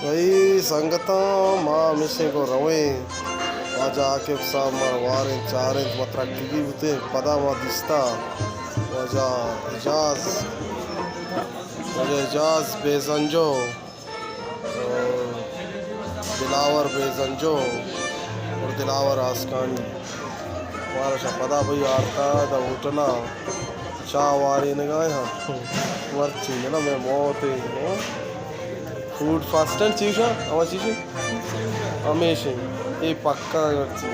بھئی سنگتاں، ما ہمیشیں گوں رویں۔ واجہ عاقب صاحب ما واریں، چاریں، ما ترکگی بوتیں، پدا ما دیستا واجہ اعجاز، واجہ اعجاز بیزنجو اور دلاور بیزنجو اور دلاور آسکانی۔ مارا شا پدا بھئی آرتا دا ہوٹلا چاہ وارینگا ہاں۔ مرچی نا میں موت ہے۔ فوڈ فاسٹ اینڈ چیز ہے، ہما چیز ہے؟ ہمیشہ اے پکا مرچی۔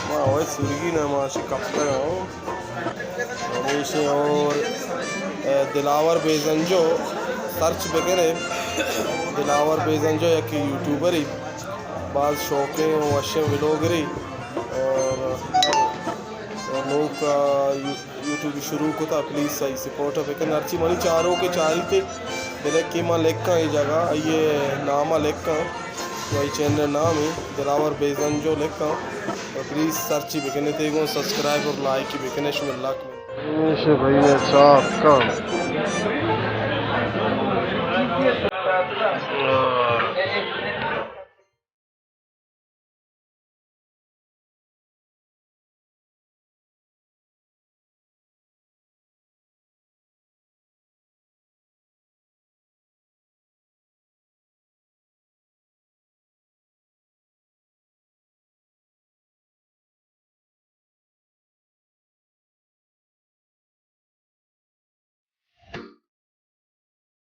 ما اوے سرگی نہ ما شی کپتا ہوں۔ ہمیشہ اور، اے، دلاور بیزنجو سرچ بکنے۔ دلاور بیزنجو یک یوٹیوبر ہی، باز شوقیں و وشیں ویلوگری اور، اور لوگ، آ، یو-، یوٹیوب شروع کتا، پلیز آئی سپورٹ بکن۔ ہرچی منی چاروک چاریتے، بلے کہ ما لکھاں اے جگہ، آئی نام لکھاں، آئی چینل نام ہے دلاور بیزنجو لکھاں، تو پلیز سرچ بکنے تے گوں سبسکرائب اور لائک بکنے، شمے لک۔ ہمیشہ بھئی میں چاہ کن۔